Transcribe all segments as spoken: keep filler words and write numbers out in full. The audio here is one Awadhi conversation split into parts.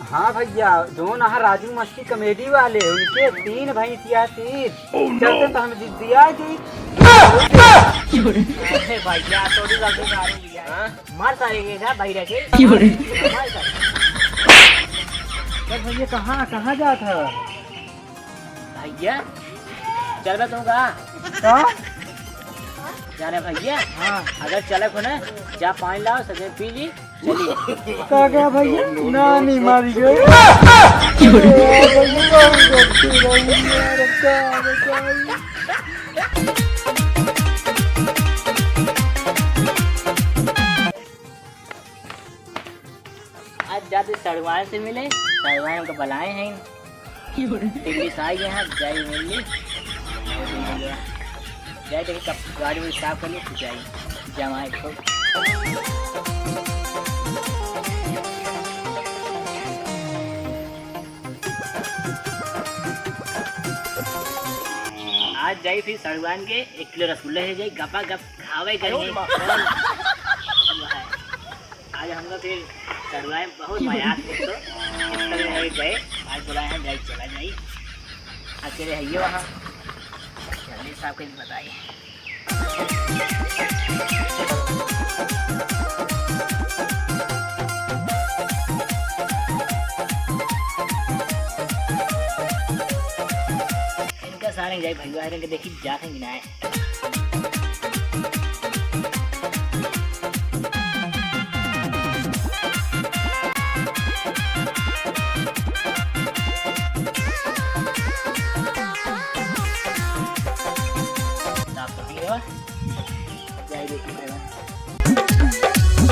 हाँ भैया, जौन अहा राजू मस्ती कॉमेडी वाले, उनके तीन भैंसिया, तीन। चलते तो हम जिद्दिया जी। अरे भैया, थोड़ी गलती से आ रही है। हाँ? मार सारे के, जा भाई रखे। क्यों रे? मार सारे। अरे भैया, कहाँ, कहाँ जात है? भैया, चलबे तो का? का? जाने भैया, हाँ। अगर चले को ना, जा पानी लाओ, सजे पी ली, चली। का गया भैया? ना, नहीं मारी गए। आज जाते सड़वान से मिले, सड़वान को बुलाए हैं। दिल्ली से आई यहाँ, जाई मिल ली। जाई देखी कब गाड़ी में साफ कर ली, फिर जाई जमाए को। आज जाई फिर सड़वान के एक किलो रसगुल्ला है जाई, गपा गप खावे करेंगे। आज हमका फिर सड़वाए बहुत मजा आत है तो, इतना दिन हो गए, आज बुलाए हैं, जाई चला जाई। अकेले है ये वहाँ, जल्दी साहब के बताइए। इनका सारे जाई भैया, इनके देखी जात है कि ना है।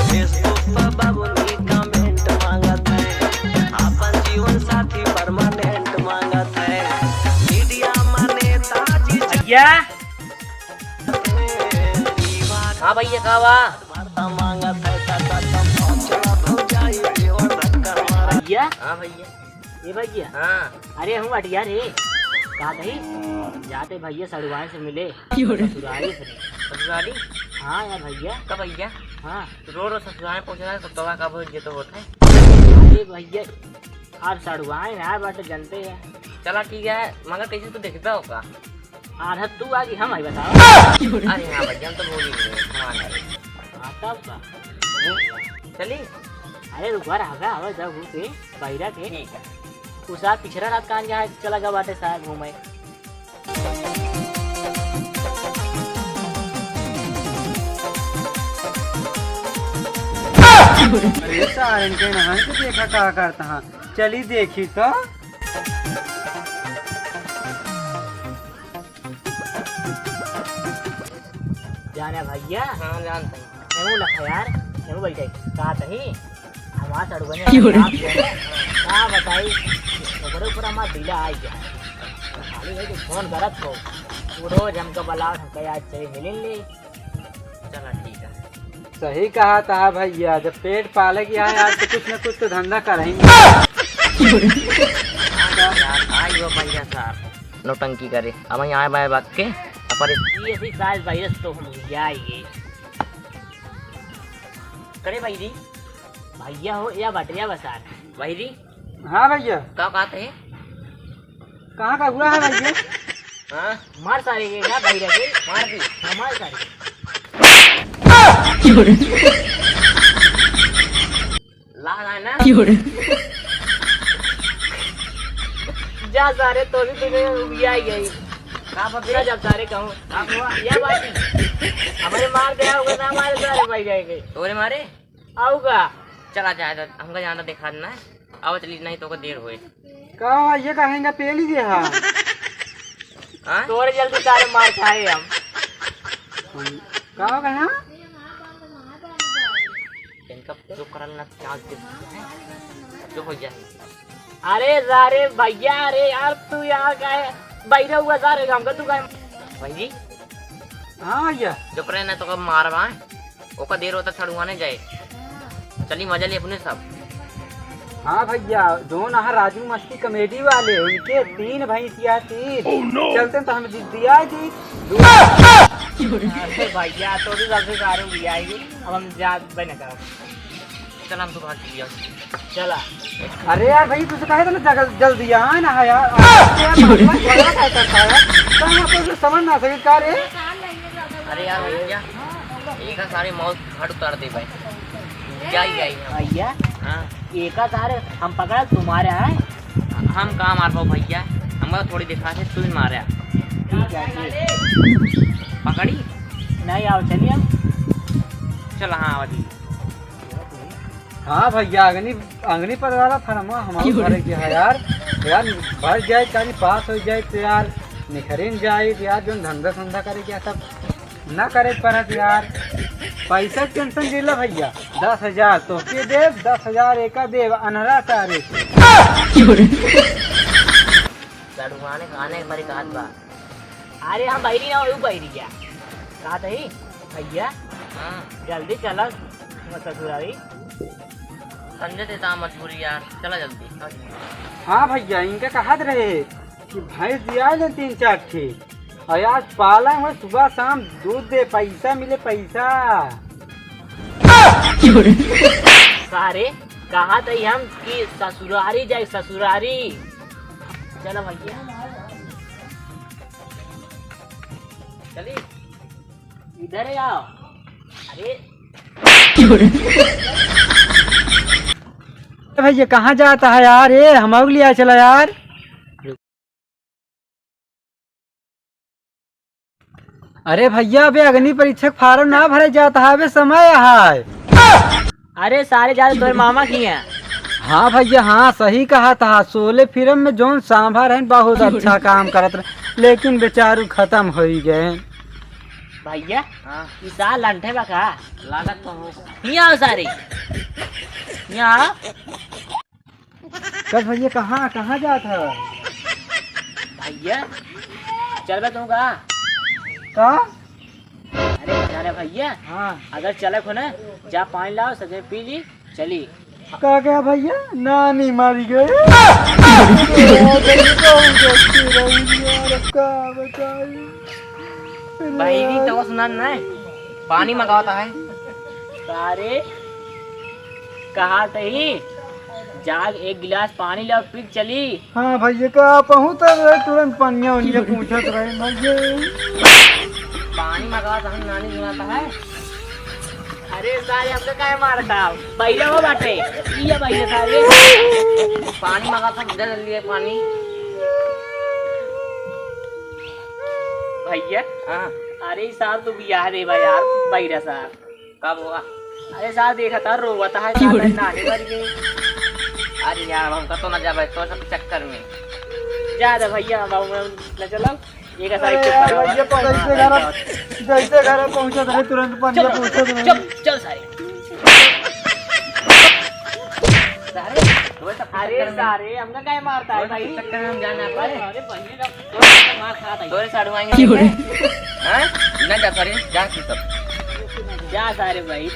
Facebook पर बाबू जी comment मांगत है, आपन जीवन साथी permanent मांगत है, मीडिया में नेताजी भैया। हाँ भैया, का बा? भैया? हाँ भैया। ए भैया। हाँ। अरे हम अटिया रे। का कही? जाते भैया सड़ुआए से मिले। क्यों रे? ससुरारी से। ससुरारी? हाँ यार भैया। का भैया? हाँ। रो रो ससुराल पहुँचना है, कुत्तवा का बहुत ये तो होता है। अरे भैया, आप सड़ुआए ना बाटे जनते हैं। चला ठीक है, मगर कैसे तू देखता होगा? आधा तू आगे हम आई बताओ। अरे हाँ भैया, हम तो भूल ही गए, हाँ यार। हाँ, तब का? हम्म, चली? अरे रुकवा रहा, हवा, हवा, जब हो के, बहिरा के। ठीक है। उसा पिछला रात कान जहाँ चला गया बाटे साहब घूमे। अरे सारन के नहान के देखा का करता हाँ। चली देखी तो। जाने भैया। हाँ, जानता हूँ। एमू लखा यार, एमू बैठे। का कही? हमार सड़ुआ ने क्यों रे? रात को, का बताई? ओकरे ऊपर हमार दिला आई गया। खाली भाई तो फोन करत हो। वो रोज हमका बुलाओ, हमका याद चली मिलिन ली। चला ठीक है। सही कहा था भैया, जब पेट पाले के आए आज तो कुछ न कुछ तो धंधा करेंगे। यार, आई हो भैया साहब, नौटंकी करे। अब यहाँ आए बाय बाग के, अपन ये भी साल वायरस तो हम जाएंगे। करे भाई जी। भैया हो या बटरिया बसार। भाई जी। हाँ भैया। का कहते हैं? कहाँ का हुआ है भैया? हाँ? मार सारे के, जा भाई रे। मार दी। हाँ, मार सारे। ला, ला ना। क्यों रे? जा सारे, तो भी तुझे उबिया ही गई। का बात ना है? जब सारे कहूँ। का हुआ? या बात नहीं। हमारे मार दिया होगा ना, हमारे सारे भाई जाएंगे। तोरे मारे? आऊगा। चला जाए तो हमका जाना दिखा देना है। आओ चली, नहीं तो को देर होए। का ये कहेंगे पेली जे हा? हाँ? तोरे जल्दी सारे मार खाए हम। का हो गया? इनका जो करल ना चांस दे, जो हो जाए। अरे सारे भैया, अरे यार तू यहाँ का है? बैठा हुआ सारे हमका तू का है? भाई जी। हाँ भैया। जो करे ना तो को मारवा। ओका देर होता छड़ुआने जाए। चली मजा ले अपने सब। हाँ भैया, जौन अहा राजू मस्ती कॉमेडी वाले, उनके तीन भैंसिया तीन। Oh no! चलते तो हम जिद्दिया जी। अरे भैया, तो भी सबसे सारे उबिया ही, अब हम जा बने करो। चला, हम तो भाग लिया। चला। अरे यार भाई, तुझे कहे तो ना जगह जल्दी आ ना है यार। अरे यार, भगवान भला क्या करता है यार? तो हम आपको कुछ समझ ना सके का रे? अरे यार भैया, एका सारे मौत घाट उतार दे भाई। जाई जाई हम। भैया, हाँ। एका सारे हम पकड़ा तुम्हारे है। हम का मार पाओ भैया, हमका थोड़ी दिखा से तू ही मारे। ठीक है, ठीक। पकड़ी? नहीं, आओ, चलिए हम। चल, हाँ, आवा जी। हाँ भैया, अंगनी, अंगनी पर वाला फरमा हमारे क्यों? भरे के है यार। यार, भर जाए, तानी पास हो जाए तो यार, निखरिन जाए तो यार, जो धंधा संधा करे के है, सब ना करे के पड़त यार। पैसा के tension जिला भैया, दस हजार तोहके देब, दस हजार एका देब, अनहरा सारे के। सड़ुआने खाने के मरी कहत बा। अरे हम बहिरी ना, ऊ बहिरी क्या? कहत ही, भैया, हाँ। जल्दी चला, ससुरारी। समझे थे ता मजबूरी यार, चला जल्दी। हाँ भैया, इनका कहत रहे कि भैंस दिया ले तीन चार ठे, और आज पाला में सुबह शाम दूध दे, पैसा मिले, पैसा। सारे, कहत ही हम कि ससुरारी जाए, ससुरारी। चलो भैया। चली। इधर आओ। अरे। ए भैया, कहाँ जाता है यार? ए, हम लोग लिया चला यार। अरे भैया, अबे अग्नि परीक्षा के form ना भरे जात है, अबे समय है। अरे सारे जात तोरे मामा की हैं। हाँ भैया, हाँ, सही कहत हा। शोले film में जौन सांभा रहन, बहुत अच्छा काम करत रहे, लेकिन बेचारू खतम होइ गए। भैया, हाँ। ई सार लंठे बा का? लागत तो हो। हियाँ आओ सारे। हियाँ आओ। कस भैया, कहाँ, कहाँ जात ह? भैया, चलबे तू का? का? अरे, अरे भैया, हाँ। अगर चलक हो ना, जा पानी लाओ, सजे पी ली, चली। का क्या भैया? नानी मरी गई। बहुत अच्छी रही यार, अब का बताई? बहिनी, तो सुना ना, पानी मंगावता है। सारे, कहा तही, जाग एक गिलास पानी ले और पी के चली। हाँ भैया, का पहुँच रहे, तुरंत पनिया उनिया पूछत रहे भैया। पानी मंगावता है, नानी सुनाता है। अरे सारे, हमका काहे मारता? भैया वो बाटे, ये भैया सारे। पानी मंगावता है, दे जल्दी है पानी। भैया, हाँ। अरे सार, तू बियाह देबा यार, बैरा सार। कब हुआ? अरे सार, देखा था, रोवत है, क्यों रे? नानी मर गई। अरे यार, हमका तो ना जाबे, तो सब चक्कर में। जा दे भैया, बाबू, मैं न चलाओ। एक साइड अरे के यार, ऊपर भैया, तो जैसे घर, जैसे घर पहुंचत रहे, तुरंत पनिया चलो, पूछत रहे। चुप, चल सारे। सारे, वो सब अरे चक्कर में। सारे, हमका काहे मारता है वो सब भाई? चक्कर में हम जाना है। अरे भैया, मार खाता है। तोरे साढ़ू आएंगे। क्यों रे? हाँ? ना जा, सारे, जा तू सब। जा सारे भाई।